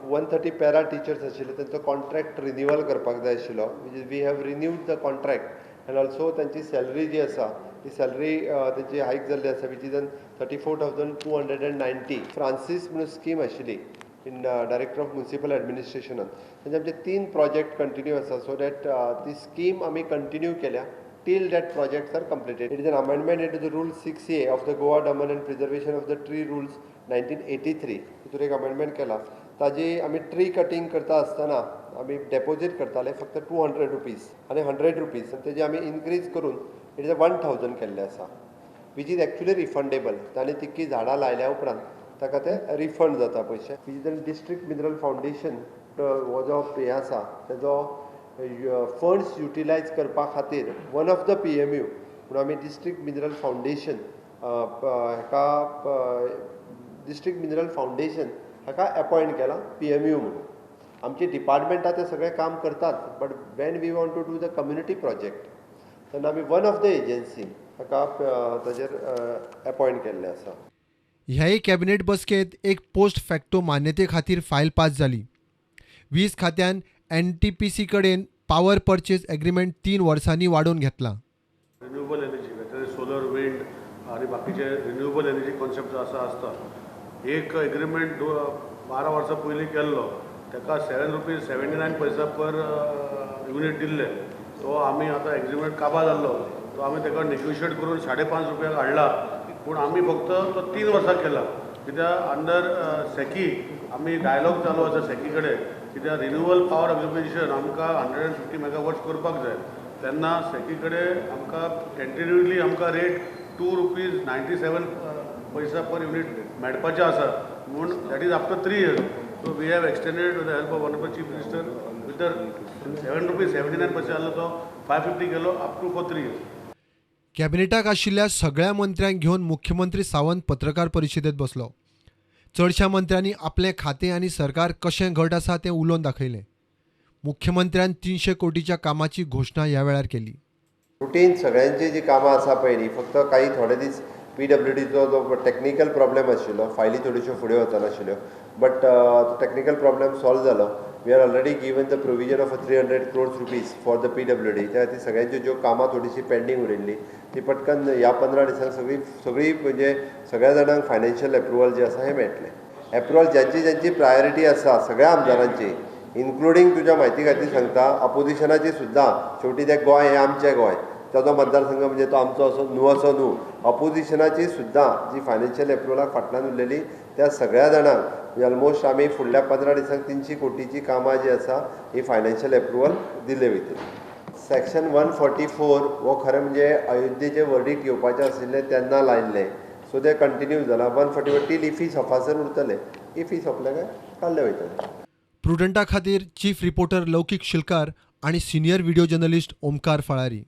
130 para teachers आशिल्ले, तांचो contract renewal करपाक जाय आशिल्लो, which we have renewed the contract and also तांची सॅलरी जी आसा ती सॅलरी तांची हायक जाल्ली आसा, which is an 34,290. Francis म्हणून स्कीम आशिल्ली इन डायरेक्टर ऑफ म्युनिसिपल एडमिनिस्ट्रेशनान, तांचे आमचे तीन प्रोजेक्ट कंटिन्यू आसा, सो that ती स्कीम आमी कंटिन्यू केल्या till that projects are completed. It is an amendment into the Rule 6A of the Goa Daman and Preservation of the Tree Rules 1983. तितून एक amendment केला. ताजी आमी ट्री कटींग करता आसतना आमी डेपोजीट करताले फक्त ₹200 आनी ₹100, आनी तेजी आमी इनक्रीज करून it is a 1000 केल्लें आसा, which is actually refundable. ताणें तितकी झाडां लायल्या उपरांत ताका ते रिफंड जाता पयशे. Which is District Mineral Foundation हो जो हें आसा, तेजो फंड्स युटिलायज करपा खातीर one of the PMU म्हणून आमी डिस्ट्रिक्ट मिनरल फावंडेशन हाका, डिस्ट्रिक्ट मिनरल फावंडेशन हाका एपॉयंट केला पीएमयू म्हणून. आमची डिपार्टमेंटां ते सगळें काम करतात, but when we want to do the community project तेन्ना आमी वन ऑफ the agency हाका ताजेर एपॉयंट केल्लें आसा. ह्याय कॅबिनेट बसकेंत एक पोस्ट फॅक्टो मान्यते खातीर फायल पास जाली. वीज खात्यान एनटीपीसी कडेन पॉवर पर्चेस एग्रीमेंट 3 वर्सांनी वाडोवन घेतला. Renewable energy, whether solar, wind आणि बाकीचे रिन्युएबल एनर्जी कॉन्सेप्ट जो आसा आसता, एक एग्रीमेंट 12 वर्सां पयलीं केल्लो, ताका 7 रुपीज 79 पैसा पर युनीट दिल्ले. तो आमी आतां एग्रीमेंट काबार जाल्लो, तो आमी ताका नेगोशिएट करून 5.5 रुपयाक हाडला. पूण आमी फक्त तो 3 वर्सां केला, कित्याक अंडर सेकी आमी डायलॉग चालू आसा सेकी कडेन, कित्याक रिन्युएबल पावर एक्विजिशन आमकां 150 मेगावॉट्स करपाक जाय. तेन्ना सेकी कडेन आमकां टेंटेटिवली आमकां रेट 2 रुपीज 97 पैसा पर युनीट मेळपाचें आसा म्हूण. That is after 3 years. So we have extended with the help of honourable Chief Minister with the 7 rupees 79 पैसे आसलो तो 5.50 केलो up to for 3 years. कॅबिनेटाक आशिल्ल्या सगळ्या मंत्र्यांक घेवन मुख्यमंत्री सावंत पत्रकार परिशदेत बसलो. चडशा मंत्र्यांनी आपलें खातें आनी सरकार कशें घट आसा तें उलोवन दाखयलें. मुख्यमंत्र्यान 300 कोटीच्या कामाची घोशणा ह्या वेळार केली. रुटीन सगळ्यांची जी कामां आसा पळय न्ही, फक्त काही थोडे दीस पीडब्ल्यूडीचो जो टॅक्निकल प्रॉब्लेम आशिल्लो, फायली थोड्योश्यो फुडें वचनाशिल्ल्यो, बट टॅक्निकल प्रॉब्लेम सॉल्व जालो. We are already given the provision of ₹300 crores for the PWD. त्या खातीर सगळ्यांच्यो ज्यो कामां थोडीशी पेंडींग उरिल्ली ती पटकन ह्या 15 दिसांक सगळी सगळी म्हणजे सगळ्या जाणांक फायनान्शियल एप्रुवल जें आसा हें मेळटलें. एप्रुवल ज्यांची ज्यांची प्रायोरिटी आसा सगळ्या आमदारांची, इन्क्लुडींग तुज्या म्हायती खातीर सांगता, अपोजिशनाची सुद्दां. शेवटी तें गोंय हें आमचें गोंय, ताजो मतदारसंघ म्हणजे तो आमचो असो न्हू, असो न्हू. अपोजिशनाची सुद्दां जी फायनान्शियल एप्रुवलाक फाटल्यान उरलेली त्या सगळ्या जाणांक म्हणजे ऑलमोस्ट आमी फुडल्या 15 दिसांक 300 कोटीची कामां जी आसा ही फायनान्शियल एप्रुवल दिले वयतली. सेक्शन 144 हो खरें म्हणजे अयोध्येचें वर्डीक येवपाचें आशिल्लें तेन्ना लायिल्लें, सो तें कंटिन्यू जाला. 144 टील इफी सोंपासर उरतलें. इफी सोंपले काय काडले वयतले. प्रुडंटा खातीर चीफ रिपोर्टर लौकीक शिलकार आणि सिनियर व्हिडिओ जर्नलिस्ट ओमकार फळारी.